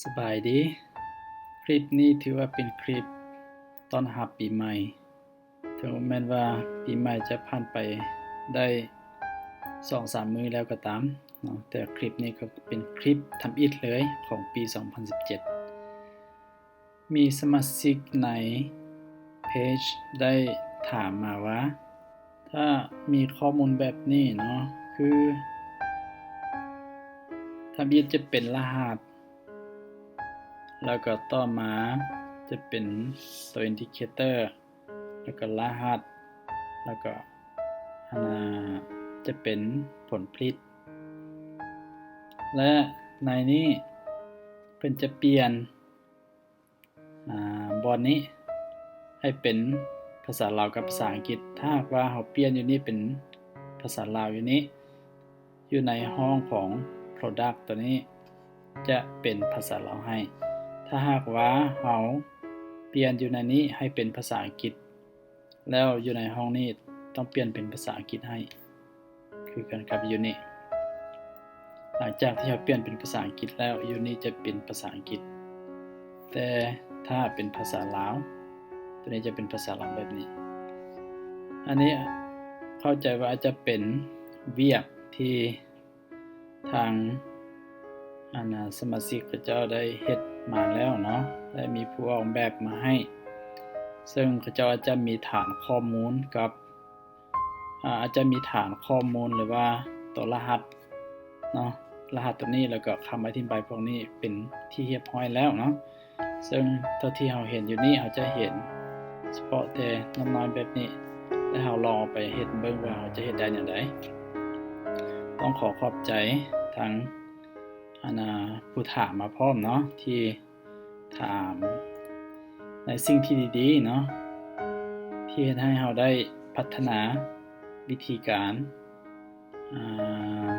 ສະບາຍດີ. ຄລິບນີ້ຖືວ່າເປັນຄລິບຕ້ອນຮັບປີໃໝ່. ເຖິງແມ່ນວ່າປີໃໝ່ຈະຜ່ານໄປໄດ້ສອງສາມມື້ແລ້ວກໍຕາມເນາະ, ແຕ່ຄລິບນີ້ກໍເປັນຄລິບທຳອິດເລີຍຂອງປີສອງພັນສິບເຈັດ. ມີສະມາຊິກໃນເພຈໄດ້ຖາມມາວ່າ ຖ້າມີຂໍ້ມູນແບບນີ້ເນາະ ຄືທຳອິດຈະເປັນລະຫັດ ແລ້ວກໍຕໍ່ມາຈະເປັນໂຕອິນດິເຄເຕີ ແລ້ວກໍລະຫັດ ແລ້ວກໍ ອັນນ່າ ຈະເປັນຜົນຜະລິດ ແລະ ໃນນີ້ເພິ່ນຈະປ່ຽນ ອາ ບ່ອນນີ້ໃຫ້ເປັນພາສາລາວກັບພາສາອັງກິດ. ຖ້າຫາກວ່າເຮົາປ່ຽນຢູ່ນີ້ເປັນພາສາລາວຢູ່ນີ້ ຢູ່ໃນຫ້ອງຂອງ Product ຕົວນີ້ຈະເປັນພາສາລາວໃຫ້. ຖ້າຫາກວ່າເຮົາປ່ຽນຢູ່ໃນນີ້ໃຫ້ເປັນພາສາອັງກິດ ແລ້ວຢູ່ໃນຫ້ອງນີ້ຕ້ອງປ່ຽນເປັນພາສາອັງກິດໃຫ້ ຄືກັນກັບຢູ່ນີ້. ຫຼັງຈາກທີ່ເຮົາປ່ຽນເປັນພາສາອັງກິດແລ້ວ ຢູ່ນີ້ຈະເປັນພາສາອັງກິດ, ແຕ່ຖ້າເປັນພາສາລາວ ຕົວນີ້ຈະເປັນພາສາລາວແບບນີ້. ອັນນີ້ເຂົ້າໃຈວ່າອາດຈະເປັນວຽກທີ່ ທາງ ອັນນ່າ ສະມາຊິກເຂົາເຈົ້າໄດ້ເຮັດມາແລ້ວເນາະ, ໄດ້ມີຜູ້ອອກແບບມາໃຫ້, ເຊິ່ງເຂົາເຈົ້າອາດຈະມີຖານຂໍ້ມູນກັບ ອາ ອາດຈະມີຖານຂໍ້ມູນ ຫຼືວ່າຕົວລະຫັດເນາະ, ລະຫັດຕົວນີ້ ແລ້ວກໍຄຳອະທິບາຍພວກນີ້ເປັນທີ່ຮຽບຮ້ອຍແລ້ວເນາະ. ເຊິ່ງເທົ່າທີ່ເຮົາເຫັນຢູ່ນີ້ ເຮົາຈະເຫັນສະເພາະແຕ່ນ້ອຍໆແບບນີ້ ແລະ ເຮົາລອງເອົາໄປເຮັດເບິ່ງວ່າເຮົາຈະເຮັດໄດ້ແນວໃດ. ຕ້ອງຂໍຂອບໃຈທາງ ອັນນ່າ ຜູ້ຖາມມາພ້ອມເນາະ ທີ່ຖາມໃນສິ່ງທີ່ດີໆເນາະ ທີ່ເຮັດໃຫ້ເຮົາໄດ້ພັດທະນາວິທີການ ອ່າ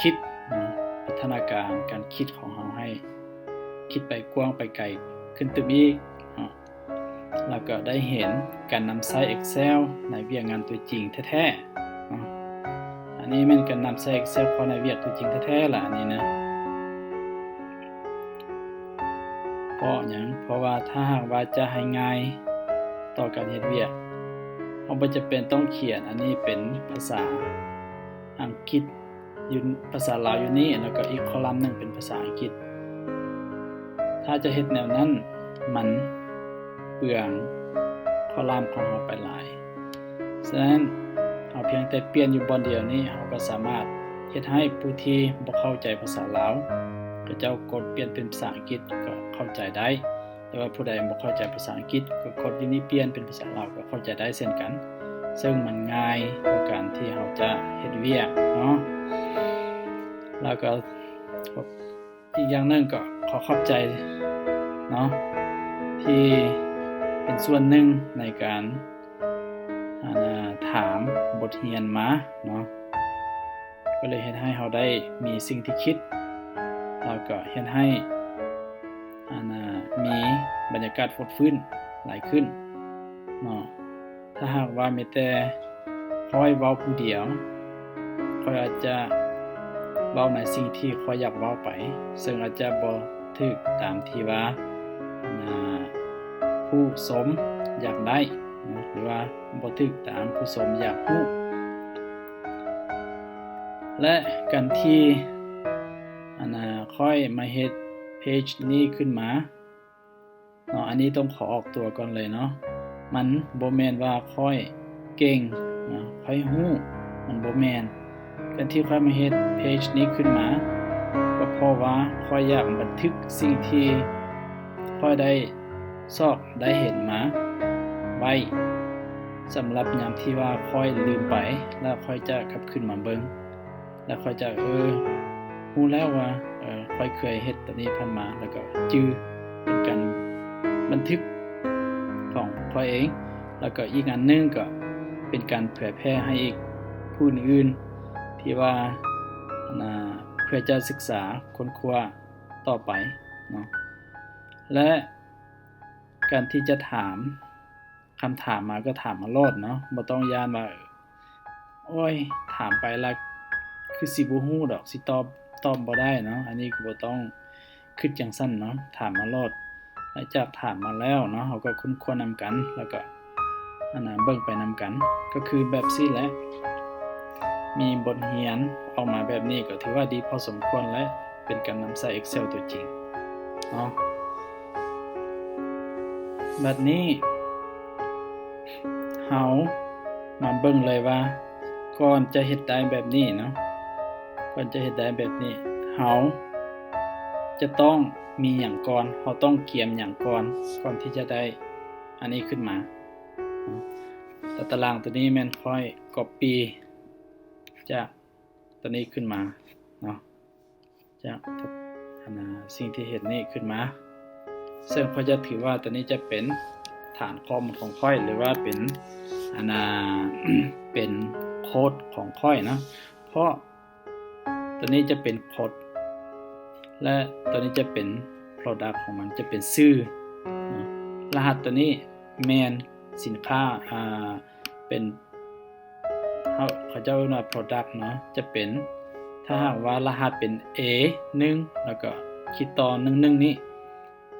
ຄິດເນາະ, ພັດທະນາການການຄິດຂອງເຮົາໃຫ້ຄິດໄປກວ້າງໄປໄກຂຶ້ນຕື່ມອີກເນາະ, ແລ້ວກໍໄດ້ເຫັນການນຳໃຊ້ Excel ໃນວຽກງານຕົວຈິງແທ້ໆເນາະ. ອັນນີ້ແມ່ນການນຳໃຊ້ Excel ເຂົ້າໃນວຽກຕົວຈິງແທ້ໆລະ ອັນນີ້ນະ. ເພາະຫຍັງ? ເພາະວ່າຖ້າຫາກວ່າຈະໃຫ້ງ່າຍຕໍ່ການເຮັດວຽກ ເຮົາບໍ່ຈຳເປັນຕ້ອງຂຽນອັນນີ້ເປັນພາສາອັງກິດ ຢູ່ ພາສາລາວຢູ່ນີ້ ແລ້ວກໍອີກຄໍລັມໜຶ່ງເປັນພາສາອັງກິດ. ຖ້າຈະເຮັດແນວນັ້ນ ມັນເປືອງຄໍລັມຂອງເຮົາໄປຫຼາຍ. ສະນັ້ນ ເຮົາພຽງແຕ່ປ່ຽນຢູ່ບ່ອນດຽວນີ້ ເຮົາກໍສາມາດເຮັດໃຫ້ຜູ້ທີ່ບໍ່ເຂົ້າໃຈພາສາລາວ ເຂົາເຈົ້າກົດປ່ຽນເປັນພາສາອັງກິດກໍເຂົ້າໃຈໄດ້. ແຕ່ວ່າຜູ້ໃດບໍ່ເຂົ້າໃຈພາສາອັງກິດ ກໍກົດຢູ່ນີ້ປ່ຽນເປັນພາສາລາວກໍເຂົ້າໃຈໄດ້ເຊັ່ນກັນ, ເຊິ່ງມັນງ່າຍຕໍ່ການທີ່ເຮົາຈະເຮັດວຽກເນາະ. ແລ້ວກໍອີກຢ່າງໜຶ່ງກໍຂໍຂອບໃຈເນາະ ທີ່ເປັນສ່ວນໜຶ່ງໃນການ ອັນນ່າ ຖາມບົດຮຽນມາເນາະ. ກໍເລີຍເຮັດໃຫ້ເຮົາໄດ້ມີສິ່ງທີ່ຄິດ ແລ້ວກໍເຮັດໃຫ້ ອັນນ່າ ມີບັນຍາກາດຟົດຟື້ນຫຼາຍຂຶ້ນເນາະ. ຖ້າຫາກວ່າມີແຕ່ຂ້ອຍເວົ້າຜູ້ດຽວ ຂ້ອຍອາດຈະເວົ້າໃນສິ່ງທີ່ຂ້ອຍຢາກເວົ້າໄປ ເຊິ່ງອາດຈະບໍ່ຖືກຕາມທີ່ວ່າ ອັນນ່າ ຜູ້ຊົມຢາກໄດ້ເນາະ ຫຼືວ່າ ບໍ່ຖືກຕາມຜູ້ຊົມຢາກຮູ້. ແລະ ການທີ່ ອັນນ່າ ຂ້ອຍມາເຮັດເພຈນີ້ຂຶ້ນມາເນາະ, ອັນນີ້ຕ້ອງຂໍອອກຕົວກ່ອນເລີຍເນາະ, ມັນບໍ່ແມ່ນວ່າຂ້ອຍເກັ່ງເນາະ, ຂ້ອຍຮູ້, ມັນບໍ່ແມ່ນ. ການທີ່ຂ້ອຍມາເຮັດເພຈນີ້ຂຶ້ນມາ ກໍເພາະວ່າຂ້ອຍຢາກບັນທຶກສິ່ງທີ່ຂ້ອຍໄດ້ຊອກໄດ້ເຫັນມາໄວ້ ສຳລັບຍາມທີ່ວ່າຂ້ອຍລືມໄປ ແລ້ວຂ້ອຍຈະກັບຄືນມາເບິ່ງ ແລ້ວຂ້ອຍຈະ ເອີ ຮູ້ແລ້ວວ່າ ເອີ ຂ້ອຍເຄີຍເຮັດຕົວນີ້ຜ່ານມາ ແລ້ວກໍຈື່ເປັນການບັນທຶກຂອງຂ້ອຍເອງ. ແລ້ວກໍອີກອັນໜຶ່ງກໍເປັນການເຜີຍແຜ່ໃຫ້ອີກຜູ້ອື່ນໆ ທີ່ວ່າ ອັນນ່າ ເພື່ອຈະສຶກສາຄົ້ນຄວ້າຕໍ່ໄປເນາະ. ແລະ ການທີ່ຈະຖາມຄຳຖາມມາກໍຖາມມາໂລດເນາະ, ບໍ່ຕ້ອງຢ້ານວ່າ ໂອ້ຍ ຖາມໄປລະຄືຊິບໍ່ຮູ້ດອກ, ຊິຕອບ, ຕອບບໍ່ໄດ້ເນາະ. ອັນນີ້ກໍບໍ່ຕ້ອງ ຄິດຈັ່ງຊັ້ນເນາະ ຖາມມາໂລດ. ຫຼັງຈາກຖາມມາແລ້ວເນາະ ເຮົາກໍຄົ້ນຄວ້ານຳກັນ ແລ້ວກໍ ອັນນະ ເບິ່ງໄປນຳກັນ ກໍຄືແບບຊີ້ແຫຼະ. ມີບົດຮຽນອອກມາແບບນີ້ ກໍຖືວ່າດີພໍສົມຄວນ ແລະ ເປັນການນຳໃຊ້ Excel ຕົວຈິງເນາະ. ບັດນີ້ເຮົາມາເບິ່ງເລີຍວ່າ ກ່ອນຈະເຮັດໄດ້ແບບນີ້ເນາະ ກ່ອນຈະເຮັດໄດ້ແບບນີ້ ເຮົາຈະຕ້ອງມີຫຍັງກ່ອນ? ເຮົາຕ້ອງກຽມຫຍັງກ່ອນ? ກ່ອນທີ່ຈະໄດ້ອັນນີ້ຂຶ້ນມາ. ຕາຕະລາງຕົວນີ້ແມ່ນຂ້ອຍ copy ຈາກຕົວນີ້ຂຶ້ນມາເນາະ ຈາກ ອັນນະ ສິ່ງທີ່ເຮັດນີ້ຂຶ້ນມາ. ເຊິ່ງຂ້ອຍຈະຖືວ່າຕົວນີ້ຈະເປັນຖານຂໍ້ມູນຂອງຂ້ອຍ ຫຼືວ່າເປັນ ອັນນະ ເປັນໂຄດຂອງຂ້ອຍເນາະ ເພາະ ຕົວນີ້ຈະເປັນ code ແລະ ຕົວນີ້ຈະເປັນ product ຂອງມັນ ຈະເປັນຊື່ເນາະ. ລະຫັດຕົວນີ້ແມ່ນສິນຄ້າ ອ່າ ເປັນ ເຂົາ ເຂົາເຈົ້າເອີ້ນວ່າ product ເນາະ ຈະເປັນ ຖ້າຫາກວ່າລະຫັດເປັນ A ໜຶ່ງ ແລ້ວກໍຂີດຕໍ່ ໜຶ່ງໜຶ່ງ ນີ້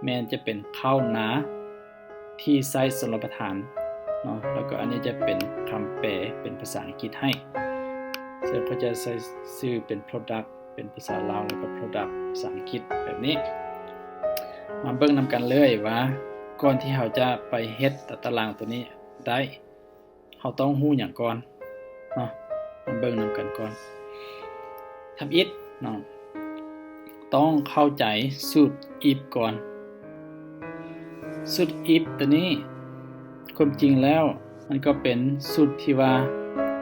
ແມ່ນຈະເປັນເຂົ້ານາທີ່ໃຊ້ສຳລັບປະທານເນາະ ແລ້ວກໍອັນນີ້ຈະເປັນຄຳແປເປັນພາສາອັງກິດໃຫ້ ເຊິ່ງເຂົາຈະໃຊ້ຊື່ເປັນ product ເປັນພາສາລາວ ແລ້ວກໍ product ພາສາອັງກິດແບບນີ້. ມາເບິ່ງນຳກັນເລີຍວ່າ ກ່ອນທີ່ເຮົາຈະໄປເຮັດຕາຕະລາງຕົວນີ້ໄດ້ ເຮົາຕ້ອງຮູ້ຫຍັງກ່ອນເນາະ ມາເບິ່ງນຳກັນກ່ອນ. ທຳອິດເນາະ ຕ້ອງເຂົ້າໃຈສູດ if ກ່ອນ. ສູດ if ຕົວນີ້ ຄວາມຈິງແລ້ວມັນກໍເປັນສູດທີ່ວ່າ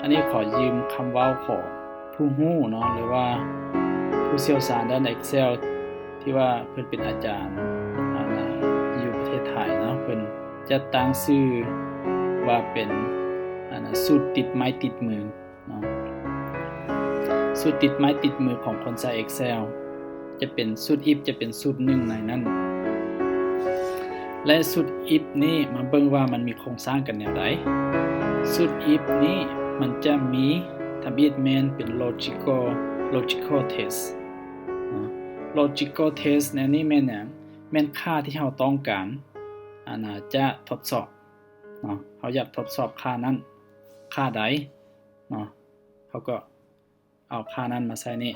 ອັນນີ້ຂໍຢືມຄຳເວົ້າຂອງຜູ້ຮູ້ເນາະ ຫຼືວ່າຜູ້ຊ່ຽວຊານດ້ານ Excel ທີ່ວ່າເພິ່ນເປັນອາຈານ ອັນນະ ຢູ່ປະເທດໄທເນາະ ເພິ່ນ ຈະຕັ້ງຊື່ວ່າເປັນ ອັນນະ ສູດຕິດໄມ້ຕິດມືເນາະ. ສູດຕິດໄມ້ຕິດມືຂອງຄົນໃຊ້ Excel ຈະເປັນສູດ if ຈະເປັນສູດໜຶ່ງໃນນັ້ນ ແລະ ສູດ if ນີ້ມາເບິ່ງວ່າມັນມີໂຄງສ້າງກັນແນວໃດ. ສູດ if ນີ້ມັນຈະມີ ທຳອິດແມ່ນເປັນ logical logical test ເນາະ. logical test ແນວນີ້ແມ່ນຫຍັງ? ແມ່ນຄ່າທີ່ເຮົາຕ້ອງການ ອັນນະ ຈະທົດສອບ ເນາະ ເຮົາຢາກທົດສອບຄ່ານັ້ນ ຄ່າໃດເນາະ ເຮົາກໍເອົາຄ່ານັ້ນມາໃສ່ນີ້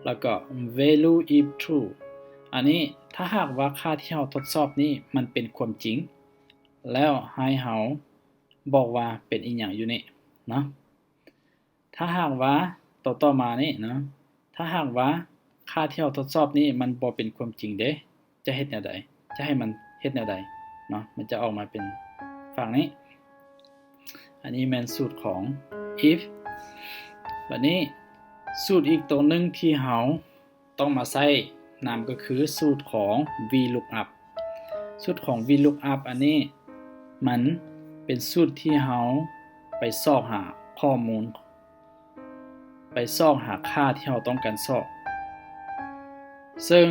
ແລ້ວກໍ value if true ອັນນີ້ ຖ້າຫາກວ່າຄ່າທີ່ເຮົາທົດສອບນີ້ມັນເປັນຄວາມຈິງ ແລ້ວໃຫ້ເຮົາບອກວ່າເປັນອີ່ຫຍັງຢູ່ນີ້ເນາະ. ຖ້າຫາກວ່າ ຕໍ່ ຕໍ່ມານີ້ເນາະ ຖ້າຫາກວ່າຄ່າທີ່ເຮົາທົດສອບນີ້ມັນບໍ່ເປັນຄວາມຈິງເດ ຈະເຮັດແນວໃດ? ຈະໃຫ້ມັນເຮັດແນວໃດເນາະ? ມັນຈະອອກມາເປັນຝັ່ງນີ້. ອັນນີ້ແມ່ນສູດຂອງ if. ບັດນີ້ສູດອີກຕົວໜຶ່ງທີ່ເຮົາ ຕ້ອງມາໃຊ້ນຳກໍຄືສູດຂອງ VLOOKUP. ສູດຂອງ VLOOKUP ອັນນີ້ມັນເປັນສູດທີ່ເຮົາໄປຊອກຫາຂໍ້ມູນ ໄປຊອກຫາຄ່າທີ່ເຮົາຕ້ອງການຊອກ ເຊິ່ງ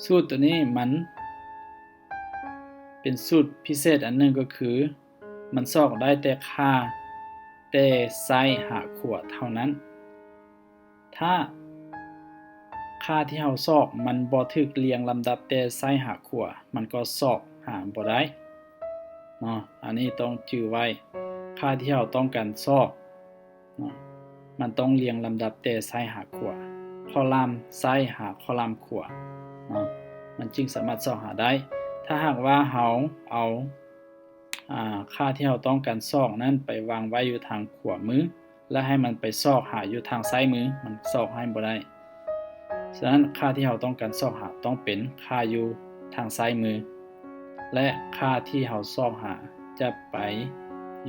ສູດຕົວນີ້ມັນເປັນສູດພິເສດອັນໜຶ່ງກໍຄື ມັນຊອກໄດ້ແຕ່ຄ່າແຕ່ຊ້າຍຫາຂວາເທົ່ານັ້ນ. ຖ້າຄ່າທີ່ເຮົາຊອກມັນບໍ່ຖືກລຽງລຳດັບແຕ່ຊ້າຍຫາຂວາ ມັນກໍຊອກຫາບໍ່ໄດ້ເນາະ. ອັນນີ້ຕ້ອງຈື່ໄວ້ ຄ່າທີ່ເຮົາຕ້ອງການຊອກເນາະ ມັນຕ້ອງລຽງລຳດັບແຕ່ຊ້າຍຫາຂວາ ຄໍລຳຊ້າຍຫາຄໍລຳຂວາເນາະ ມັນຈຶ່ງສາມາດຊອກຫາໄດ້. ຖ້າຫາກວ່າເຮົາເອົາ ອາ ຄ່າທີ່ເຮົາຕ້ອງການຊອກນັ້ນໄປວາງໄວ້ຢູ່ທາງຂວາມື ແລະ ໃຫ້ມັນໄປຊອກຫາຢູ່ທາງຊ້າຍມື ມັນຊອກໃຫ້ບໍ່ໄດ້. ສະນັ້ນ ຄ່າທີ່ເຮົາຕ້ອງການຊອກຫາຕ້ອງເປັນຄ່າຢູ່ທາງຊ້າຍມື ແລະ ຄ່າທີ່ເຮົາຊອກຫາຈະໄປ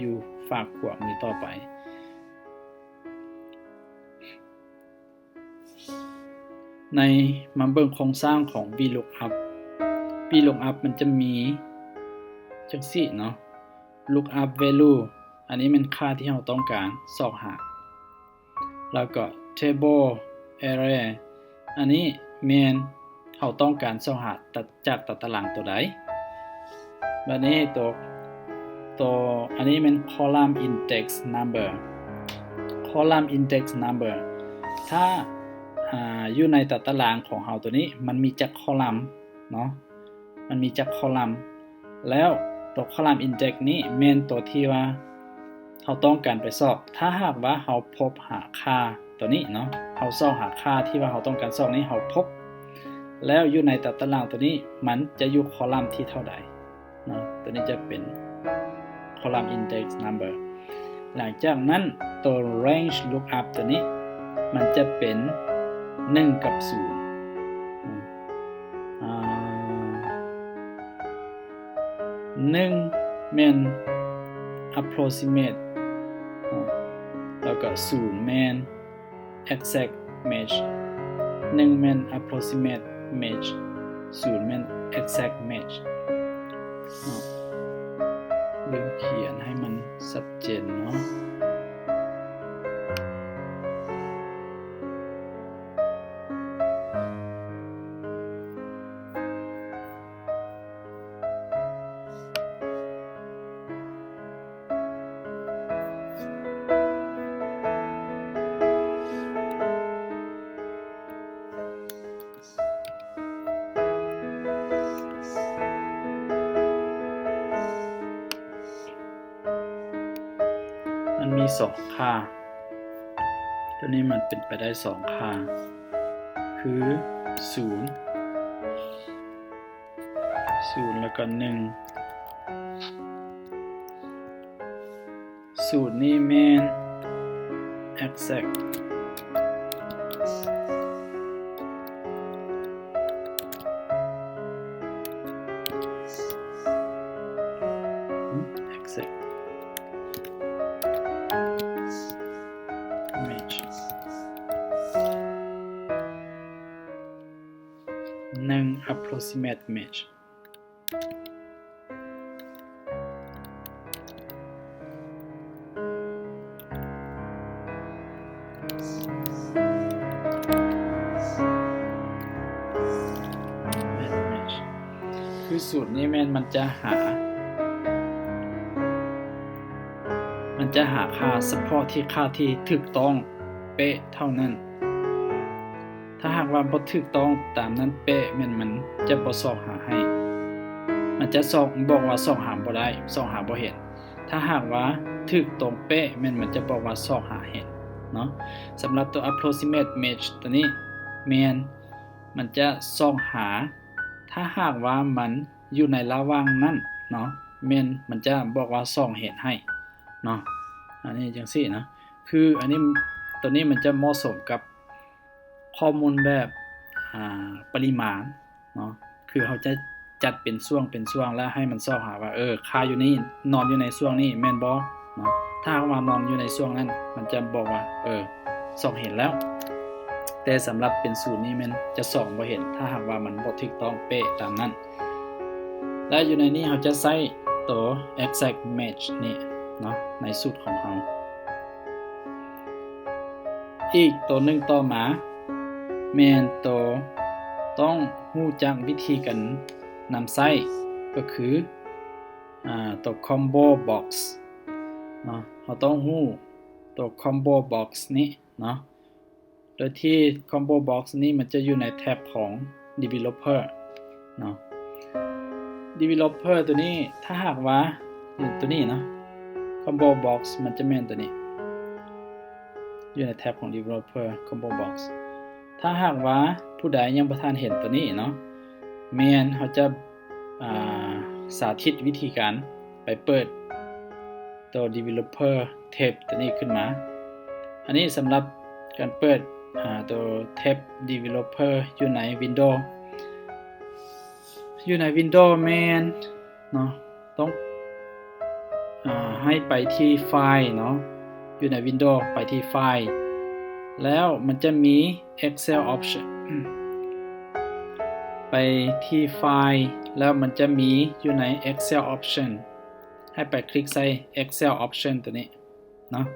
ຢູ່ຟາກຂວາມືຕໍ່ໄປ. ໃນ ມາເບິ່ງໂຄງສ້າງຂອງ VLOOKUP. VLOOKUP ມັນຈະມີຈັ່ງຊີ້ເນາະ LOOKUP value ອັນນີ້ແມ່ນຄ່າທີ່ເຮົາຕ້ອງການຊອກຫາ ແລ້ວກໍ Table Array ອັນນີ້ແມ່ນເຮົາຕ້ອງການຊອກຫາ ຈາກຕາຕະລາງຕົວໃດ. ບັດນີ້ຕົວ ຕົວ ອັນນີ້ແມ່ນຄໍລຳ index number ຄໍລຳ index number. ຖ້າ ອາ ຢູ່ໃນຕາຕະລາງຂອງເຮົາໂຕນີ້ ມັນມີຈັກຄໍລັມເນາະ ມັນມີຈັກຄໍລັມ ແລ້ວໂຕຄໍລັມອິນເດັກນີ້ແມ່ນໂຕທີ່ວ່າເຮົາຕ້ອງການໄປຊອກ. ຖ້າຫາກວ່າເຮົາພົບຫາຄ່າໂຕນີ້ເນາະ ເຮົາຊອກຫາຄ່າທີ່ວ່າເຮົາຕ້ອງການຊອກນີ້ ເຮົາພົບ ແລ້ວຢູ່ໃນຕາຕະລາງໂຕນີ້ ມັນຈະຢູ່ຄໍລັມທີ່ເທົ່າໃດເນາະ ໂຕນີ້ຈະເປັນຄໍລັມອິນເດັກນຳເບີ. ຫຼັງຈາກນັ້ນ ໂຕເຣນຈ໌ລຸກອັບໂຕນີ້ ມັນຈະເປັນໜຶ່ງກັບສູນ ອາ ໜຶ່ງແມ່ນອັບໂປຣຊິເມດ ແລ້ວກໍສູນແມ່ນ ເອັກແຊັກແມັດ ໜຶ່ງແມ່ນອັບໂປຣຊິເມດແມັດ ສູນແມ່ນເອັກແຊັກແມັດເນາະ. ລືມຂຽນໃຫ້ມັນຊັດເຈນເນາະ. ມັນມີສອງຄ່າ ໂຕນີ້ມັນເປັນໄປໄດ້ສອງຄ່າ ຄືສູນ ສູນ ແລ້ວກໍໜຶ່ງ. ສູນນີ້ແມ່ນເອັກແຊັກ ເອັກແຊັກແມັດ ໜຶ່ງອັບໂປຣຊິເມດແມັດ ຄືສູນນີ້ແມ່ນມັນຈະຫາ ມັນຈະຫາຄ່າສະເພາະທີ່ຄ່າທີ່ຖືກຕ້ອງເປະເທົ່ານັ້ນ. ຖ້າຫາກວ່າບໍ່ຖືກຕ້ອງຕາມນັ້ນເປະ ແມ່ນມັນຈະບໍ່ຊອກຫາໃຫ້ ມັນຈະຊອກ ບອກວ່າຊອກຫາບໍ່ໄດ້ ຊອກຫາບໍ່ເຫັນ. ຖ້າຫາກວ່າຖືກຕ້ອງເປະ ແມ່ນມັນຈະບອກວ່າຊອກຫາເຫັນເນາະ. ສຳລັບຕົວ approximate match ຕົວນີ້ ແມ່ນມັນຈະຊອກຫາ ຖ້າຫາກວ່າມັນຢູ່ໃນລະຫວ່າງນັ້ນເນາະ ແມ່ນມັນຈະບອກວ່າຊອກເຫັນໃຫ້ເນາະ. ອັນນີ້ຈັ່ງຊີ້ເນາະ ຄືອັນນີ້ ຕົວນີ້ມັນຈະເໝາະສົມກັບ ຂໍ້ມູນແບບ ອາ ປະລິມານເນາະ ຄືເຮົາຈະຈັດເປັນຊ່ວງເປັນຊ່ວງ ແລ້ວໃຫ້ມັນຊອກຫາວ່າ ເອີ ຄ່າຢູ່ນີ້ ນອນຢູ່ໃນຊ່ວງນີ້ແມ່ນບໍ່ເນາະ. ຖ້າຫາກວ່ານອນຢູ່ໃນຊ່ວງນັ້ນ ມັນຈະບອກວ່າ ເອີ ຊອກເຫັນແລ້ວ. ແຕ່ສຳລັບເປັນສູນນີ້ແມ່ນຈະຊອກບໍ່ເຫັນ ຖ້າຫາກວ່າມັນບໍ່ຖືກຕ້ອງເປະຕາມນັ້ນ. ແລະ ຢູ່ໃນນີ້ເຮົາຈະໃຊ້ໂຕ exact match ນີ້ເນາະ ໃນສູດຂອງເຮົາ. ອີກໂຕໜຶ່ງຕໍ່ມາ ແມ່ນໂຕຕ້ອງຮູ້ຈັກວິທີການນຳໃຊ້ ກໍຄື ອາ ໂຕ combo box ເນາະ. ເຮົາຕ້ອງຮູ້ໂຕ combo box ນີ້ເນາະ ໂດຍທີ່ combo box ນີ້ມັນຈະຢູ່ໃນແທັບຂອງ developer ເນາະ. developer ຕົວນີ້ ຖ້າຫາກວ່າ ຢູ່ຕົວນີ້ເນາະ combo box ມັນຈະແມ່ນຕົວນີ້ ຢູ່ໃນແທັບຂອງ developer combo box. ຖ້າຫາກວ່າຜູ້ໃດຍັງບໍ່ທັນເຫັນຕົວນີ້ເນາະ ແມ່ນເຮົາຈະ ອາ ສາທິດວິທີການໄປເປີດ ຕົວ developer tab ຕົວນີ້ຂຶ້ນມາ. ອັນນີ້ສຳລັບການເປີດ ອາ ຕົວ tab developer ຢູ່ໃນ Windows ຢູ່ໃນ Windows ແມ່ນເນາະ ຕ້ອງ ອາ ໃຫ້ໄປທີ່ File ເນາະ ຢູ່ໃນ Windows ໄປທີ່ File ແລ້ວມັນຈະມີ Excel Option ໄປທີ່ File ແລ້ວມັນຈະມີຢູ່ໃນ Excel Option ໃຫ້ໄປຄລິກໃສ່ Excel Option ຕົວນີ້ເນາະ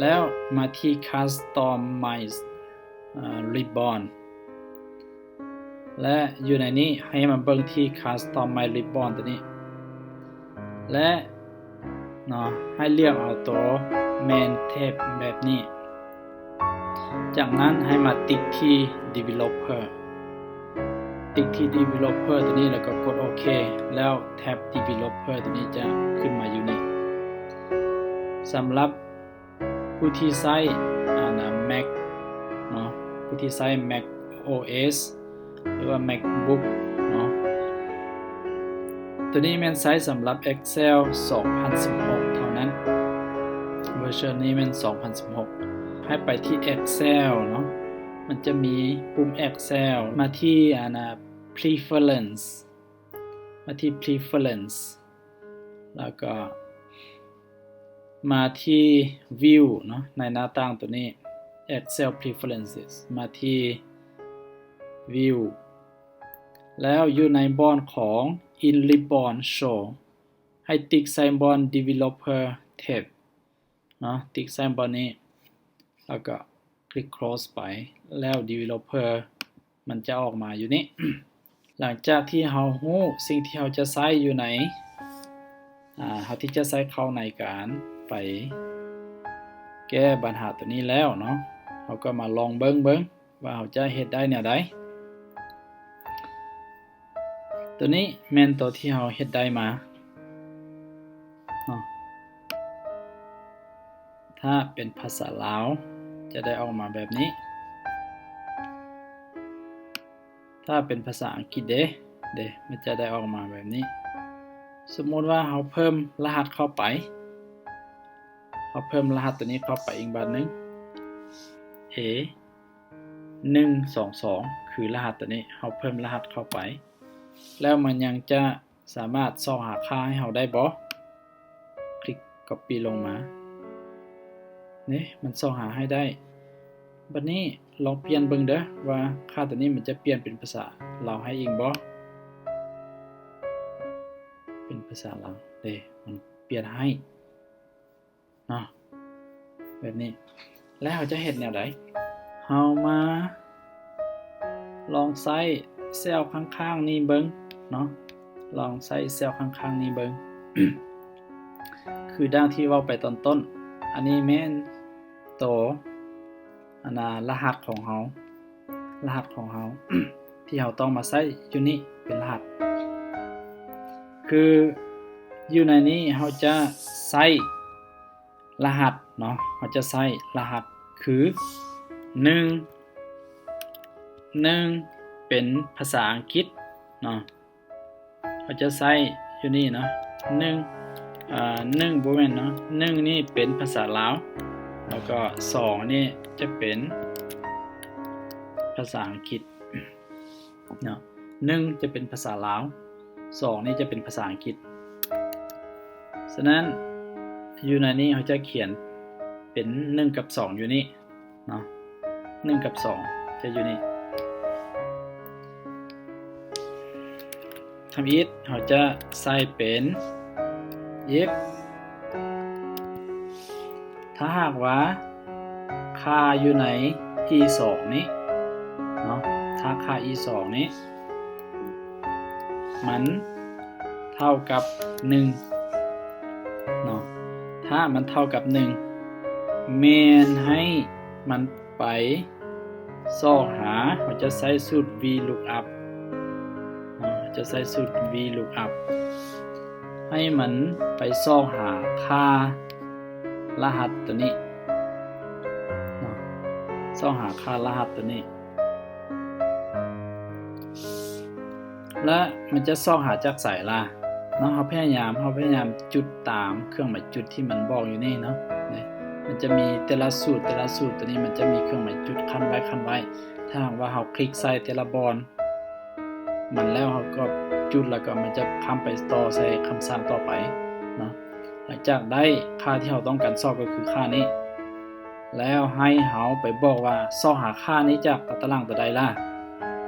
ແລ້ວມາທີ່ Customize ອາ Ribbon ແລະ ຢູ່ໃນນີ້ໃຫ້ມາເບິ່ງທີ່ Customize Ribbon ຕົວນີ້ ແລະ ເນາະ ໃຫ້ເລືອກເອົາຕົວ Main Tab ແບບນີ້. ຈາກນັ້ນໃຫ້ມາຕິກທີ່ Developer ຕິກທີ່ Developer ຕົວນີ້ ແລ້ວກໍກົດໂອເຄ ແລ້ວແທັບ Developer ຕົວນີ້ຈະຂຶ້ນມາຢູ່ນີ້. ສຳລັບຜູ້ທີ່ໃຊ້ ອາ Mac ເນາະ, ຜູ້ທີ່ໃຊ້ Mac OS ຫຼືວ່າ MacBook ເນາະ, ຕົວນີ້ແມ່ນໃຊ້ສຳລັບ Excel ສອງພັນສິບຫົກເທົ່ານັ້ນ, ເວີຊັນນີ້ແມ່ນສອງພັນສິບຫົກ. ໃຫ້ໄປທີ່ Excel ເນາະ, ມັນຈະມີປຸ່ມ Excel ມາທີ່ ອາ Preference ມາທີ່ Preference ແລ້ວກໍມາທີ່ View ເນາະ, ໃນໜ້າຕ່າງຕົວນີ້ Excel Preferences ມາທີ່ View ແລ້ວຢູ່ໃນບ່ອນຂອງ In Ribbon Show ໃຫ້ຕິກໃສ່ບ່ອນ Developer Tab ເນາະ, ຕິກໃສ່ບ່ອນນີ້ ແລ້ວກໍຄລິກ Close ໄປ ແລ້ວ Developer ມັນຈະອອກມາຢູ່ນີ້. ຫຼັງຈາກທີ່ເຮົາຮູ້ສິ່ງທີ່ເຮົາຈະໃຊ້ຢູ່ໃນ ອາ ເຮົາທີ່ຈະໃຊ້ເຂົ້າໃນການໄປແກ້ບັນຫາຕົວນີ້ແລ້ວເນາະ, ເຮົາກໍມາລອງເບິ່ງເບິ່ງວ່າເຮົາຈະເຮັດໄດ້ແນວໃດ. ຕົວນີ້ແມ່ນຕົວທີ່ເຮົາເຮັດໄດ້ມາເນາະ. ຖ້າເປັນພາສາລາວຈະໄດ້ອອກມາແບບນີ້, ຖ້າເປັນພາສາອັງກິດເດ ເດ ມັນຈະໄດ້ອອກມາແບບນີ້. ສົມມຸດວ່າເຮົາເພີ່ມລະຫັດເຂົ້າໄປ, ເຮົາເພີ່ມລະຫັດຕົວນີ້ເຂົ້າໄປອີກບາດໜຶ່ງ A ໜຶ່ງສອງສອງ ຄືລະຫັດຕົວນີ້, ເຮົາເພີ່ມລະຫັດເຂົ້າໄປ ແລ້ວມັນຍັງຈະສາມາດຊອກຫາຄ່າໃຫ້ເຮົາໄດ້ບໍ່? ຄລິກ Copy ລົງມາ. ນີ້ ມັນຊອກຫາໃຫ້ໄດ້. ບັດນີ້ລອງປ່ຽນເບິ່ງເດີ້ ວ່າຄ່າຕົວນີ້ມັນຈະປ່ຽນເປັນພາສາລາວໃຫ້ອີກບໍ່? ເປັນພາສາລາວເດ້ ມັນປ່ຽນໃຫ້ ເນາະ ແບບນີ້. ແລ້ວເຮົາຈະເຮັດແນວໃດ? ເຮົາມາລອງໃຊ້ເຊວຂ້າງໆນີ້ເບິ່ງເນາະ, ລອງໃຊ້ເຊວຂ້າງໆນີ້ເບິ່ງ. ຄືດັ່ງທີ່ເວົ້າໄປຕອນຕົ້ນ, ອັນນີ້ແມ່ນໂຕ ອັນນາ ລະຫັດຂອງເຮົາ, ລະຫັດຂອງເຮົາ ທີ່ເຮົາຕ້ອງມາໃຊ້ຢູ່ນີ້ເປັນລະຫັດ. ຄືຢູ່ໃນນີ້ເຮົາຈະໃຊ້ລະຫັດເນາະ, ເຮົາຈະໃຊ້ລະຫັດຄື ໜຶ່ງ ໜຶ່ງ ເປັນພາສາອັງກິດເນາະ. ເຮົາຈະໃຊ້ຢູ່ນີ້ເນາະ ໜຶ່ງ ເອີ ໜຶ່ງ ບໍ່ແມ່ນເນາະ ໜຶ່ງນີ້ເປັນພາສາລາວ ແລ້ວກໍສອງນີ້ຈະເປັນພາສາອັງກິດເນາະ, ໜຶ່ງຈະເປັນພາສາລາວ ສອງນີ້ຈະເປັນພາສາອັງກິດ. ສະນັ້ນຢູ່ໃນນີ້ເຮົາຈະຂຽນເປັນໜຶ່ງກັບສອງຢູ່ນີ້ ເນາະ ໜຶ່ງກັບສອງຈະຢູ່ນີ້. ທຳອິດເຮົາຈະໃສ່ເປັນ if ຖ້າຫາກວ່າຄ່າຢູ່ໃນ E ສອງນີ້ເນາະ, ຖ້າຄ່າ E ສອງນີ້ ມັນເທົ່າກັບໜຶ່ງເນາະ, ຖ້າມັນເທົ່າກັບໜຶ່ງ ແມ່ນໃຫ້ມັນໄປຊອກຫາ, ເຮົາຈະໃຊ້ສູດ VLOOKUP ເນາະ, ຈະໃຊ້ສູດ VLOOKUP ໃຫ້ມັນໄປຊອກຫາຄ່າລະຫັດຕົວນີ້ເນາະ, ຊອກຫາຄ່າລະຫັດຕົວນີ້. ແລະ ມັນຈະຊອກຫາຈາກໃສລະເນາະ? ເຮົາພະຍາຍາມ, ເຮົາພະຍາຍາມຈຸດຕາມເຄື່ອງໝາຍຈຸດທີ່ມັນບອກຢູ່ນີ້ເນາະ. ນີ້ ມັນຈະມີແຕ່ລະສູດ, ແຕ່ລະສູດຕົວນີ້ມັນຈະມີເຄື່ອງໝາຍຈຸດຂັ້ນໄວ້, ຂັ້ນໄວ້. ຖ້າຫາກວ່າເຮົາຄລິກໃສ່ແຕ່ລະບ່ອນມັນແລ້ວ, ເຮົາກໍຈຸດ ແລ້ວກໍມັນຈະຂ້າມໄປຕໍ່ໃສ່ຄຳສັ່ງຕໍ່ໄປເນາະ. ຫຼັງຈາກໄດ້ຄ່າທີ່ເຮົາຕ້ອງການຊອກກໍຄືຄ່ານີ້ ແລ້ວໃຫ້ເຮົາໄປບອກວ່າຊອກຫາຄ່ານີ້ຈາກຕາຕະລາງຕົວໃດລະ?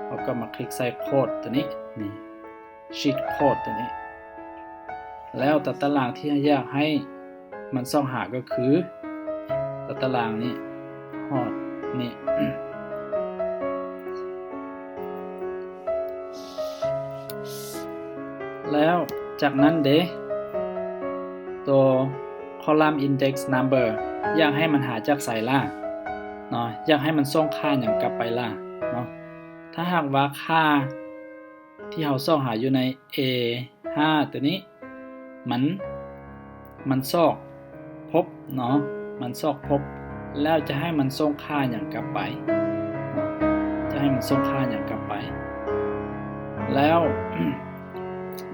ເຮົາກໍມາຄລິກໃສ່ໂຄດຕົວນີ້, ນີ້ cheat code ຕົວນີ້, ແລ້ວຕາຕະລາງທີ່ເຮົາຢາກໃຫ້ມັນຊອກຫາກໍຄືຕາຕະລາງນີ້ ຮອດນີ້. ແລ້ວຈາກນັ້ນເດ ຕົວ column index number ຢາກໃຫ້ມັນຫາຈາກໃສລະ? ເນາະ ຢາກໃຫ້ມັນສົ່ງຄ່າຫຍັງກັບໄປລະເນາະ? ຖ້າຫາກວ່າຄ່າທີ່ເຮົາຊອກຫາຢູ່ໃນ ເອຫ້າ ຕົວນີ້ ມັນ ມັນຊອກພົບເນາະ ມັນຊອກພົບ ແລ້ວຈະໃຫ້ມັນສົ່ງຄ່າຫຍັງກັບໄປເນາະ? ຈະໃຫ້ມັນສົ່ງຄ່າຫຍັງກັບໄປ? ແລ້ວ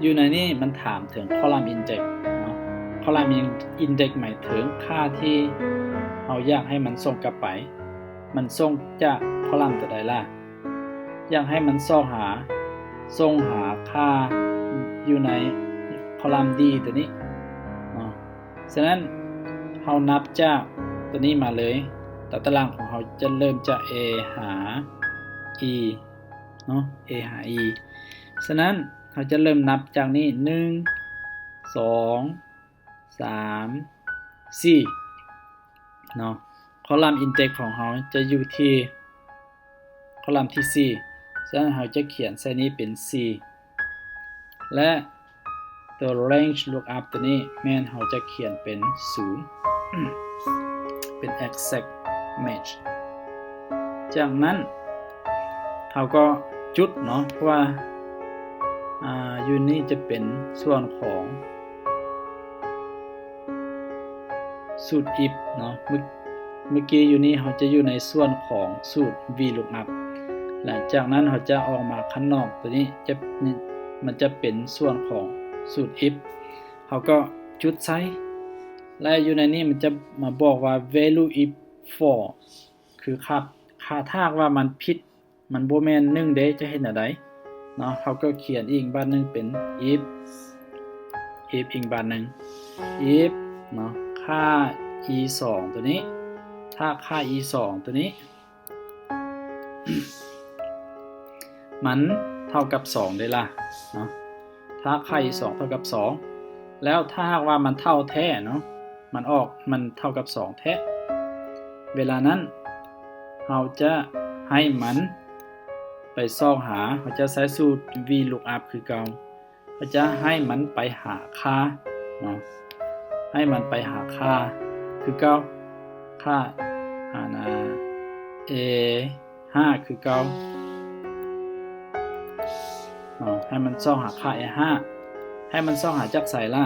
ຢູ່ໃນນີ້ມັນຖາມເຖິງ column index ເນາະ column index ໝາຍເຖິງຄ່າທີ່ເຮົາຢາກໃຫ້ມັນສົ່ງກັບໄປ ມັນສົ່ງຈາກ column ຕົວໃດລະ? ຢາກໃຫ້ມັນຊອກຫາ ສົ່ງຫາຄ່າຢູ່ໃນ column D ຕົວນີ້ເນາະ. ສະນັ້ນເຮົານັບຈາກຕົວນີ້ມາເລີຍ ຕາຕະລາງຂອງເຮົາຈະເລີ່ມຈາກ A ຫາ E ເນາະ A ຫາ E. ສະນັ້ນເຮົາຈະເລີ່ມນັບຈາກນີ້ ໜຶ່ງ ສອງ ສາມ ສີ່ ເນາະ. column index ຂອງເຮົາຈະຢູ່ທີ່ column ທີສີ່ ສະນັ້ນເຮົາຈະຂຽນໃສ່ນີ້ເປັນສີ່ ແລະ ຕົວ range lookup ຕົວນີ້ແມ່ນເຮົາຈະຂຽນເປັນສູນ ເປັນ exact match. ຈາກນັ້ນເຮົາກໍຈຸດເນາະ ເພາະວ່າ ອ່າ ຢູ່ນີ້ຈະເປັນສ່ວນຂອງ ສູດ if ເນາະ ເມື່ອ ເມື່ອກີ້ຢູ່ນີ້ເຮົາຈະຢູ່ໃນສ່ວນຂອງສູດ VLOOKUP ແລະ ຈາກນັ້ນເຮົາຈະອອກມາຂ້າງນອກ ຕົວນີ້ຈະ ມັນຈະເປັນສ່ວນຂອງສູດ if ເຮົາກໍຈຸດໃສ່ ແລະ ຢູ່ໃນນີ້ມັນຈະມາບອກວ່າ value if false ຄືຄ່າ ຄ່າ ຖ້າຫາກວ່າມັນຜິດ ມັນບໍ່ແມ່ນໜຶ່ງເດ້ ຈະເຮັດແນວໃດເນາະ? ເຮົາກໍຂຽນອີກບາດໜຶ່ງເປັນ if if ອີກບາດໜຶ່ງ if ເນາະ ຄ່າ e ສອງ ຕົວນີ້ ຖ້າຄ່າ e ສອງ ຕົວນີ້ ມັນເທົ່າກັບສອງເດ້ລະເນາະ ຖ້າຄ່າ e ສອງ ເທົ່າກັບສອງ ແລ້ວຖ້າຫາກວ່າມັນເທົ່າແທ້ເນາະ ມັນອອກ ມັນເທົ່າກັບສອງແທ້ ເວລານັ້ນເຮົາຈະໃຫ້ມັນໄປຊອກຫາ ເຮົາຈະໃຊ້ສູດ VLOOKUP ຄືເກົ່າ ເຮົາຈະໃຫ້ມັນໄປຫາຄ່າເນາະ ໃຫ້ມັນໄປຫາຄ່າຄືເກົ່າ ຄ່າ ອັນ A ຫ້າ ຄືເກົ່າເນາະ ໃຫ້ມັນຊອກຫາຄ່າ A ຫ້າ ໃຫ້ມັນຊອກຫາຈາກໃສລະ?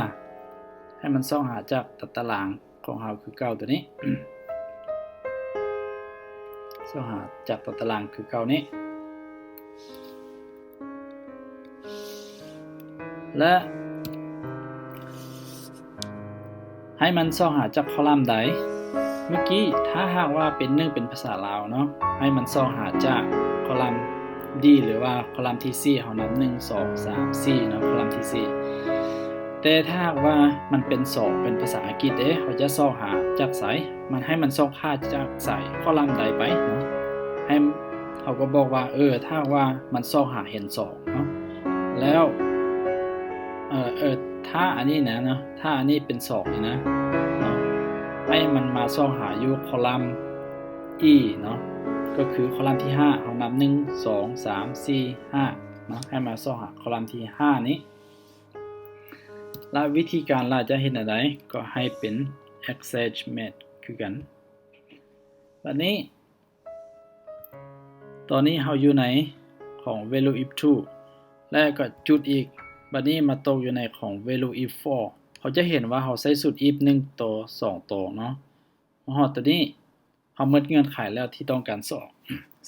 ໃຫ້ມັນຊອກຫາຈາກຕາຕະລາງຂອງເຮົາຄືເກົ່າ ຕົວນີ້ ຊອກຫາຈາກຕາຕະລາງຄືເກົ່ານີ້ ແລະ ໃຫ້ມັນຊອກຫາຈາກຄໍລັມໃດ? ເມື່ອກີ້ ຖ້າຫາກວ່າເປັນໜຶ່ງເປັນພາສາລາວເນາະ ໃຫ້ມັນຊອກຫາຈາກຄໍລັມ D ຫຼືວ່າຄໍລັມທີສີ່ ເຮົານັບ ໜຶ່ງ ສອງ ສາມ ສີ່ ເນາະ ຄໍລັມທີສີ່ ແຕ່ຖ້າຫາກວ່າມັນເປັນສອງເປັນພາສາອັງກິດເດ້ ເຮົາຈະຊອກຫາຈາກໃສ? ມັນ ໃຫ້ມັນຊອກຫາຈາກໃສ? ຄໍລັມໃດໄປເນາະ ໃຫ້ ເຮົາກໍບອກວ່າ ເອີ ຖ້າຫາກວ່າມັນຊອກຫາເຫັນສອງເນາະ ແລ້ວ ເອີ ເອີ ຖ້າອັນນີ້ນະເນາະ ຖ້າອັນນີ້ເປັນສອງນີ້ນະເນາະ ໃຫ້ມັນມາຊອກຫາຢູ່ຄໍລັມ E ເນາະ ກໍຄືຄໍລັມທີຫ້າ ເຮົານັບ ໜຶ່ງ ສອງ ສາມ ສີ່ ຫ້າ ເນາະ ໃຫ້ມາຊອກຫາຄໍລັມທີຫ້ານີ້ ແລະ ວິທີການລະຈະເຮັດແນວໃດ? ກໍໃຫ້ເປັນ exact match ຄືກັນ ບາດນີ້ ຕອນນີ້ເຮົາຢູ່ໃນຂອງ value if true ແລະ ກໍຈຸດອີກ ບາດນີ້ມາຕົກຢູ່ໃນຂອງ value if false ເຮົາຈະເຫັນວ່າເຮົາໃຊ້ສູດ if ໜຶ່ງໂຕ ສອງໂຕເນາະ ມາຮອດໂຕນີ້ ເຮົາໝົດເງື່ອນໄຂແລ້ວທີ່ຕ້ອງການຊອກ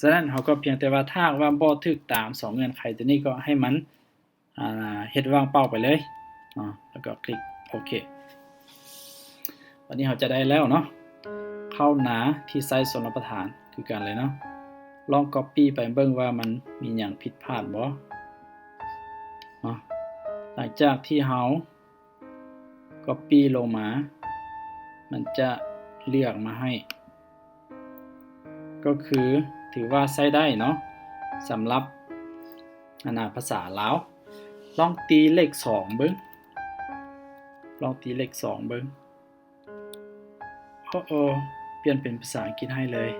ສະນັ້ນເຮົາກໍພຽງແຕ່ວ່າ ຖ້າຫາກວ່າບໍ່ຖືກຕາມສອງເງື່ອນໄຂໂຕນີ້ ກໍໃຫ້ມັນ ອ່າ ເຮັດວ່າງເປົ່າໄປເລີຍເນາະ ແລ້ວກໍຄລິກໂອເຄ ບາດນີ້ເຮົາຈະໄດ້ແລ້ວເນາະ ເຂົ້າໜ້າທີ່ໃຊ້ຊົນລະປະທານຄືກັນເລີຍເນາະ ລອງ copy ໄປເບິ່ງວ່າມັນມີຫຍັງຜິດພາດບໍ່ເນາະ ຫຼັງຈາກທີ່ເຮົາ copy ລົງມາ ມັນຈະເລືອກມາໃຫ້ ກໍຄືຖືວ່າໃຊ້ໄດ້ເນາະ ສຳລັບ ອັນນາ ພາສາລາວ ລອງຕີເລກສອງເບິ່ງ ລອງຕີເລກສອງເບິ່ງ ໂອ້ໂອ ປ່ຽນເປັນພາສາອັງກິດໃຫ້ເລີຍ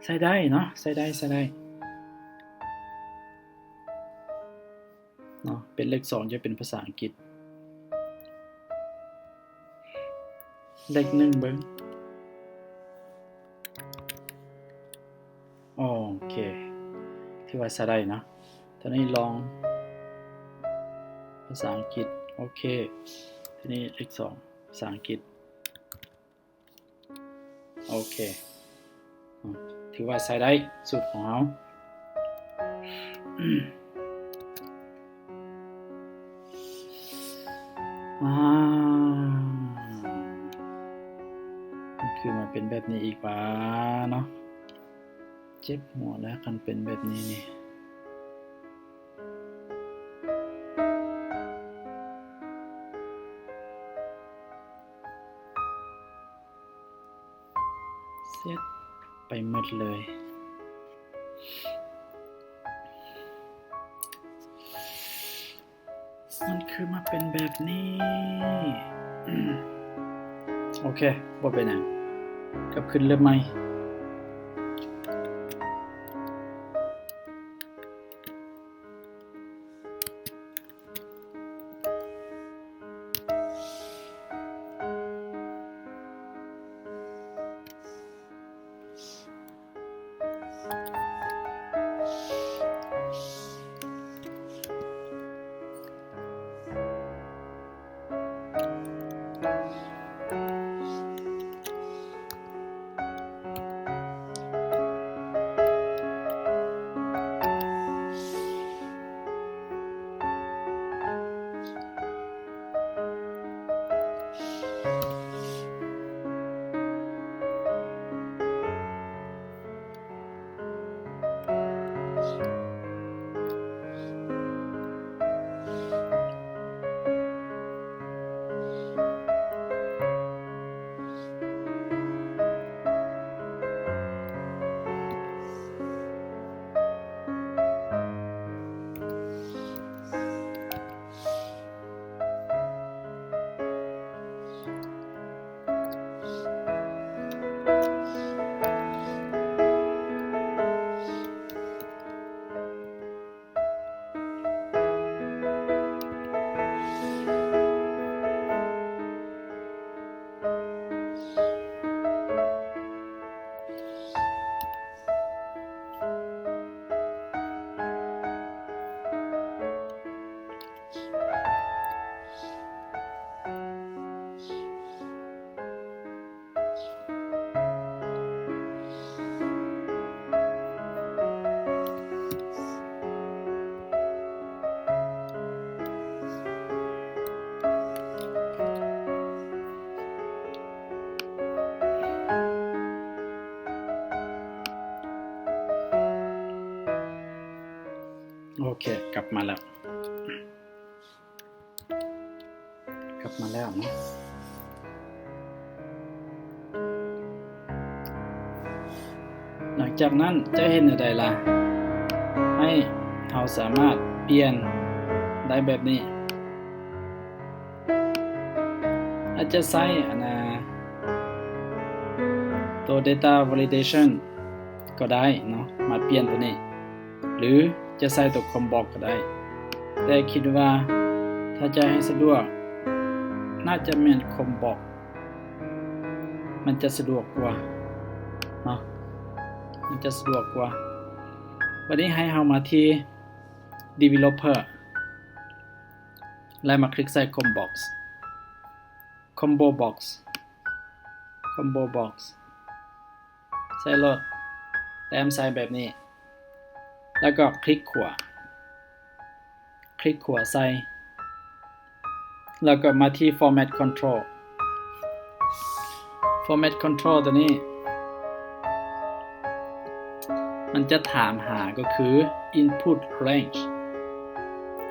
ໃຊ້ໄດ້ເນາະ ໃຊ້ໄດ້ ໃຊ້ໄດ້ເນາະ ເປັນເລກສອງຈະເປັນພາສາອັງກິດ ເລກໜຶ່ງເບິ່ງ ໂອເຄ ຖືວ່າໃຊ້ໄດ້ເນາະ. ຕອນນີ້ລອງພາສາອັງກິດ ໂອເຄ. ທີນີ້ເລກສອງ ພາສາອັງກິດ ໂອເຄ ອືມ ຖືວ່າໃຊ້ໄດ້ສູດຂອງເຮົາ. ອາ ມັນຄືມາເປັນແບບນີ້ອີກຫວາເນາະ. ເຈັບຫົວແລ້ວ ຄັນເປັນແບບນີ້ນີ້. ເຊັດໄປໝົດເລີຍ. ມັນຄືມາເປັນແບບນີ້. ໂອເຄ ບໍ່ເປັນຫຍັງ ກັບຄືນເລີ່ມໃໝ່. ໂອເຄ ກັບມາແລ້ວ. ກັບມາແລ້ວເນາະ. ຫຼັງຈາກນັ້ນຈະເຮັດແນວໃດລະ ໃຫ້ເຮົາສາມາດປ່ຽນໄດ້ແບບນີ້? ອາດຈະໃຊ້ອັນນາ ໂຕ Data Validation ກໍໄດ້ເນາະ ມາປ່ຽນໂຕນີ້ ຫຼື ຈະໃຊ້ໂຕ ChomBox ກໍໄດ້, ແຕ່ຄິດວ່າຖ້າຈະໃຫ້ສະດວກ ໜ້າຈະແມ່ນ ChomBox ມັນຈະສະດວກກວ່າເນາະ, ມັນຈະສະດວກກວ່າ. ບັດນີ້ໃຫ້ເຮົາມາທີ່ Developer ແລ້ວມາຄລິກໃສ່ ChomBox, ChomBox, ChomBox ໃສ່ໂລດ, ແຕ້ມໃສ່ແບບນີ້ ແລ້ວກໍຄລິກຂວາ, ຄລິກຂວາໃສ່ ແລ້ວກໍມາທີ່ Format Control, Format Control ຕົວນີ້ ມັນຈະຖາມຫາກໍຄື Input Range,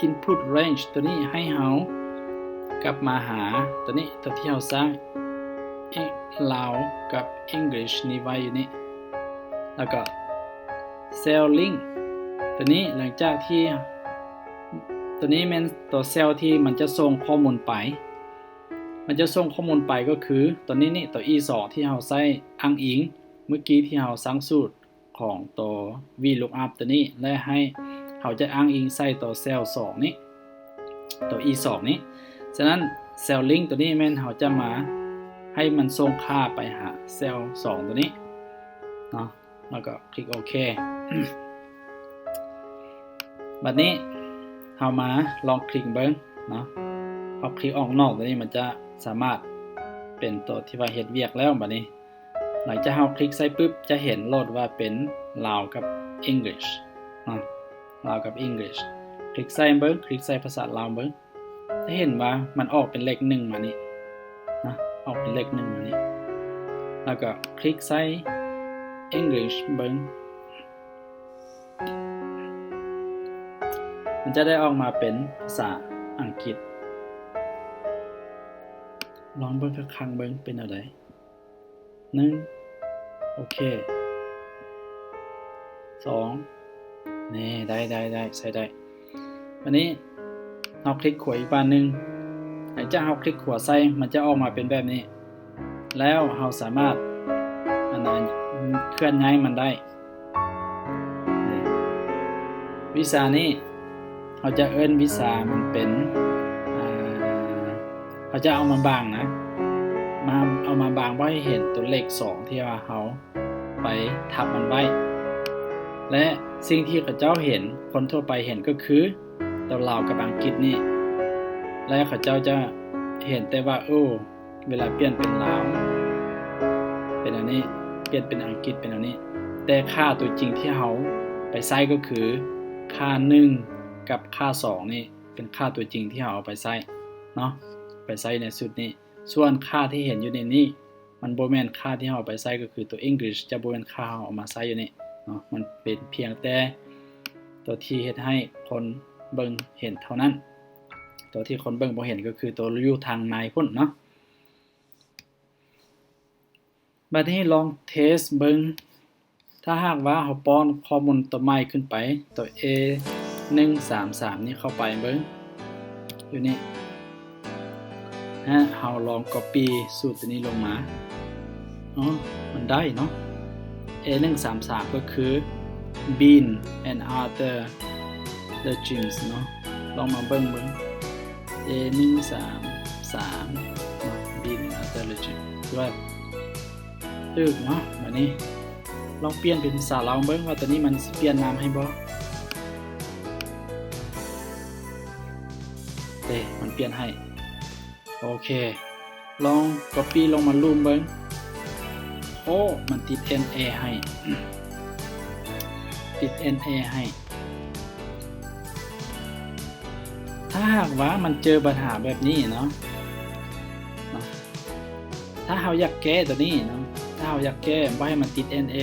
Input Range ຕົວນີ້ໃຫ້ເຮົາກັບມາຫາຕົວນີ້ ຕົວທີ່ເຮົາສ້າງ Lao ກັບ English ນີ້ໄວ້ຢູ່ນີ້ ແລ້ວກໍ Cell Link ຕົວນີ້ ຫຼັງຈາກທີ່ ຕົວນີ້ແມ່ນຕົວ cell ທີ່ມັນຈະສົ່ງຂໍ້ມູນໄປ, ມັນຈະສົ່ງຂໍ້ມູນໄປກໍຄືຕົວນີ້ນີ້ ຕົວ E ສອງ ທີ່ເຮົາໃຊ້ອ້າງອີງເມື່ອກີ້ທີ່ເຮົາສ້າງສູດ ຂອງຕົວ VLOOKUP ຕົວນີ້ ແລະ ໃຫ້ເຮົາຈະອ້າງອີງໃສ່ຕົວ cell ສອງ ນີ້, ຕົວ E ສອງ ນີ້. ສະນັ້ນ Cell Link ຕົວນີ້ແມ່ນເຮົາຈະມາໃຫ້ມັນສົ່ງຄ່າໄປຫາ cell ສອງ ຕົວນີ້ເນາະ, ແລ້ວກໍຄລິກໂອເຄ. ບັດນີ້ເຮົາມາລອງຄລິກເບິ່ງເນາະ. ເຮົາຄລິກອອກນອກຕົວນີ້ ມັນຈະສາມາດເປັນຕົວທີ່ວ່າເຮັດວຽກແລ້ວ. ບັດນີ້ ຫຼັງຈາກເຮົາຄລິກໃສ່ປຶບ ຈະເຫັນໂລດວ່າເປັນລາວກັບ English ເນາະ, ລາວກັບ English. ຄລິກໃສ່ເບິ່ງ, ຄລິກໃສ່ພາສາລາວເບິ່ງ. ຈະເຫັນວ່າມັນອອກເປັນເລກໜຶ່ງມານີ້ນະ, ອອກເປັນເລກໜຶ່ງມານີ້ ແລ້ວກໍຄລິກໃສ່ English ເບິ່ງ. ມັນຈະໄດ້ອອກມາເປັນພາສາອັງກິດ. ລອງເບິ່ງຄັກໆເບິ່ງເປັນແນວໃດ. ໜຶ່ງ ໂອເຄ ສອງ ນີ້ ໄດ້ ໄດ້ ໄດ້ ໃຊ້ໄດ້. ບັດນີ້ເຮົາຄລິກຂວາອີກບາດໜຶ່ງ. ຫຼັງຈາກເຮົາຄລິກຂວາໃສ່ ມັນຈະອອກມາເປັນແບບນີ້ ແລ້ວເຮົາສາມາດ ອັນນັ້ນ ເຄື່ອນຍ້າຍມັນໄດ້. ນີ້ ວິຊານີ້ ເຮົາຈະເອີ້ນວິຊາມັນເປັນ ອ່າ ເຮົາຈະເອົາມາບາງນະ ມາ ເອົາມາບາງບໍ່ໃຫ້ເຫັນຕົວເລກສອງທີ່ວ່າເຮົາໄປທັບມັນໄວ້ ແລະ ສິ່ງທີ່ເຂົາເຈົ້າເຫັນ ຄົນທົ່ວໄປເຫັນກໍຄືຕົວລາວກັບອັງກິດນີ້ ແລະ ເຂົາເຈົ້າຈະເຫັນແຕ່ວ່າ ໂອ້ ເວລາປ່ຽນເປັນລາວເປັນແນວນີ້ ປ່ຽນເປັນອັງກິດເປັນແນວນີ້ ແຕ່ຄ່າຕົວຈິງທີ່ເຮົາໄປໃຊ້ກໍຄືຄ່າໜຶ່ງກັບຄ່າສອງນີ້ ເປັນຄ່າຕົວຈິງທີ່ເຮົາເອົາໄປໃຊ້ເນາະ ໄປໃຊ້ໃນຊຸດນີ້. ສ່ວນຄ່າທີ່ເຫັນຢູ່ໃນນີ້ ມັນບໍ່ແມ່ນຄ່າທີ່ເຮົາເອົາໄປໃຊ້ ກໍຄືຕົວ English ຈະບໍ່ແມ່ນຄ່າເຮົາເອົາມາໃຊ້ຢູ່ນີ້ເນາະ ມັນເປັນພຽງແຕ່ຕົວທີ່ເຮັດໃຫ້ຄົນເບິ່ງເຫັນເທົ່ານັ້ນ. ຕົວທີ່ຄົນເບິ່ງບໍ່ເຫັນກໍຄືຕົວຢູ່ທາງໃນພຸ້ນເນາະ. ບັດນີ້ລອງເທສເບິ່ງ ຖ້າຫາກວ່າເຮົາປ້ອນຂໍ້ມູນຕົວໃໝ່ຂຶ້ນໄປ ຕົວ A ໜຶ່ງສາມສາມນີ້ເຂົ້າໄປເບິ່ງ ຢູ່ນີ້ ແລະ ເຮົາລອງກັອບປີ້ສູດຕົວນີ້ລົງມາ. ອໍ ມັນໄດ້ເນາະ A ໜຶ່ງສາມສາມກໍຄື Bean and Other Legends ເນາະ. ລອງມາເບິ່ງເບິ່ງ A ໜຶ່ງສາມສາມ Bean and Other Legends ຖືວ່າຖືກເນາະ. ບັດນີ້ລອງປ່ຽນເປັນພາສາລາວເບິ່ງວ່າຕົວນີ້ມັນຊິປ່ຽນນາມໃຫ້ບໍ່. ເດ້ ມັນປ່ຽນໃຫ້. ໂອເຄ ລອງກັອບປີ້ລົງມາລູມເບິ່ງ. ໂອ້ ມັນຕິດ NA ໃຫ້ ຕິດ NA ໃຫ້. ຖ້າຫາກວ່າມັນເຈີບັນຫາແບບນີ້ເນາະ ເນາະ ຖ້າເຮົາຢາກແກ້ຕົວນີ້ເນາະ ຖ້າເຮົາຢາກແກ້ບໍ່ໃຫ້ມັນຕິດ NA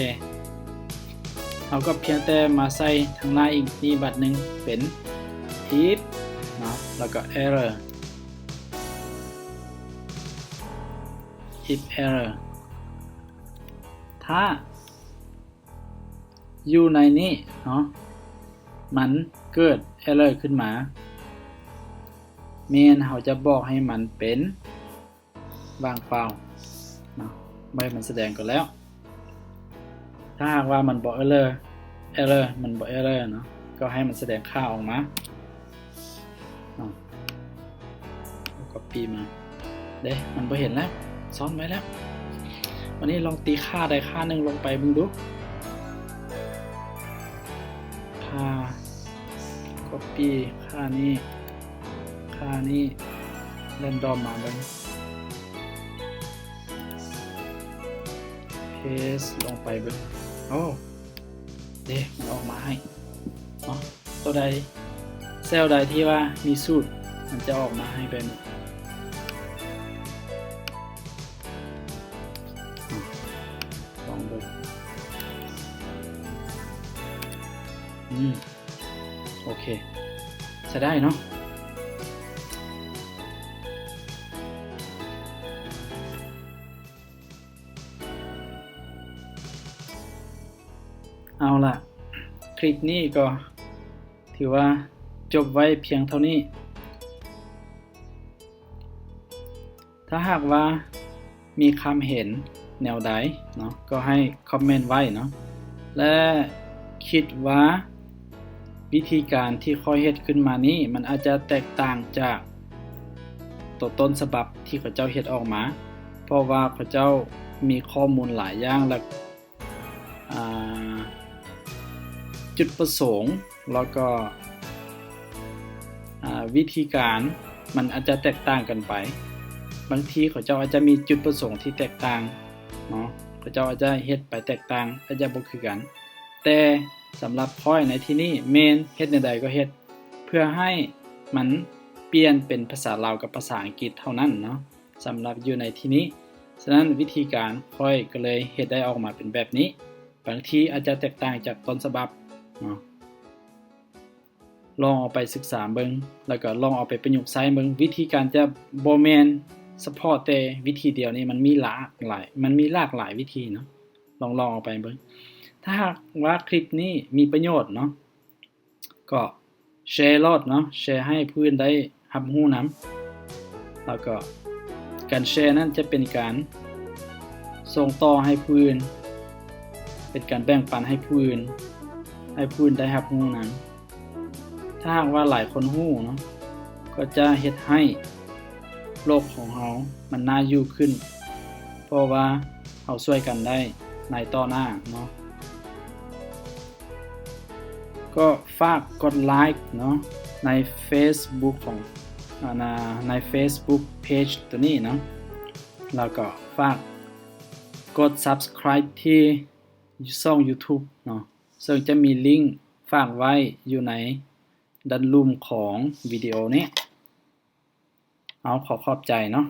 ເຮົາກໍພຽງແຕ່ມາໃສ່ທາງໜ້າອີກນີ້ບາດໜຶ່ງ ເປັນ if ເນາະ ແລ້ວກໍ error if error ຖ້າຢູ່ໃນນີ້ເນາະ ມັນເກີດ error ຂຶ້ນມາ ແມ່ນເຮົາຈະບອກໃຫ້ມັນເປັນວ່າງເປົ່າເນາະ ບໍ່ໃຫ້ມັນສະແດງກໍແລ້ວ. ຖ້າຫາກວ່າມັນບໍ່ error error ມັນບໍ່ error ເນາະ ກໍໃຫ້ມັນສະແດງຄ່າອອກມາເນາະ. ເອົາ copy ມາເດ້ ມັນບໍ່ເຫັນແລ້ວ ຊ້ອນໄວ້ແລ້ວ. ວັນນີ້ລອງຕີຄ່າໃດຄ່າໜຶ່ງລົງໄປເບິ່ງດູ ຄ່າ copy ຄ່ານີ້ ຄ່ານີ້ random ມາເບິ່ງ paste ລົງໄປເບິ່ງ. ໂອ້ ເດ້ ມັນອອກມາໃຫ້ເນາະ ຕົວໃດ cell ໃດທີ່ວ່າມີສູດ ມັນຈະອອກມາໃຫ້ແບບນີ້. ອາ ລອງເບິ່ງ ອືມ ໂອເຄ ໃຊ້ໄດ້ເນາະ. ເອົາລະ ຄລິບນີ້ກໍຖືວ່າຈົບໄວ້ພຽງເທົ່ານີ້. ຖ້າຫາກວ່າມີຄຳເຫັນແນວໃດເນາະ ກໍໃຫ້ຄອມເມັນໄວ້ເນາະ ແລະ ຄິດວ່າວິທີການທີ່ຂ້ອຍເຮັດຂຶ້ນມານີ້ ມັນອາດຈະແຕກຕ່າງຈາກຕົວຕົ້ນສະບັບທີ່ເຂົາເຈົ້າເຮັດອອກມາ ເພາະວ່າເຂົາເຈົ້າມີຂໍ້ມູນຫຼາຍຢ່າງ ແລະ ອ່າ ຈຸດປະສົງ ແລ້ວກໍ ອາ ວິທີການ ມັນອາດຈະແຕກຕ່າງກັນໄປ. ບາງທີເຂົາເຈົ້າອາດຈະມີຈຸດປະສົງທີ່ແຕກຕ່າງເນາະ, ເຂົາເຈົ້າອາດຈະເຮັດໄປແຕກຕ່າງ ອາດຈະບໍ່ຄືກັນ. ແຕ່ສຳລັບຂ້ອຍໃນທີ່ນີ້ແມ່ນເຮັດແນວໃດກໍເຮັດ ເພື່ອໃຫ້ມັນປ່ຽນເປັນພາສາລາວກັບພາສາອັງກິດເທົ່ານັ້ນເນາະ, ສຳລັບຢູ່ໃນທີ່ນີ້. ສະນັ້ນວິທີການຂ້ອຍກໍເລີຍເຮັດໄດ້ອອກມາເປັນແບບນີ້. ບາງທີອາດຈະແຕກຕ່າງຈາກຕົ້ນສະບັບເນາະ. ລອງເອົາໄປສຶກສາເບິ່ງ ແລ້ວກໍລອງເອົາໄປປະຍຸກໃຊ້ເບິ່ງ. ວິທີການຈະບໍ່ແມ່ນສະເພາະແຕ່ວິທີດຽວນີ້, ມັນມີຫຼາກຫຼາຍ, ມັນມີຫຼາກຫຼາຍວິທີເນາະ. ລອງ ລອງເອົາໄປເບິ່ງ. ຖ້າຫາກວ່າຄລິບນີ້ມີປະໂຫຍດເນາະ, ກໍແຊໂລດເນາະ, ແຊໃຫ້ຜູ້ອື່ນໄດ້ຮັບຮູ້ນຳ. ແລ້ວກໍການແຊນັ້ນຈະເປັນການສົ່ງຕໍ່ໃຫ້ຜູ້ອື່ນ, ເປັນການແບ່ງປັນໃຫ້ຜູ້ອື່ນ, ໃຫ້ຜູ້ອື່ນໄດ້ຮັບຮູ້ນຳ. ຖ້າຫາກວ່າຫຼາຍຄົນຮູ້ເນາະ, ກໍຈະເຮັດໃຫ້ໂລກຂອງເຮົາມັນໜ້າຢູ່ຂຶ້ນ, ເພາະວ່າເຮົາຊ່ວຍກັນໄດ້ໃນຕໍ່ໜ້າເນາະ. ກໍຝາກກົດໄລເນາະ ໃນເຟສບຸກຂອງ ອາ ໃນເຟສບຸກເພຈໂຕນີ້ເນາະ, ແລ້ວກໍຝາກກົດ subscribe ທີ່ຊ່ອງ YouTube ເນາະ, ເຊິ່ງຈະມີລິ້ງຝາກໄວ້ຢູ່ໃນດ້ານລຸ່ມຂອງວິດີໂອນີ້. ເອົາ ຂໍຂອບໃຈເນາະ.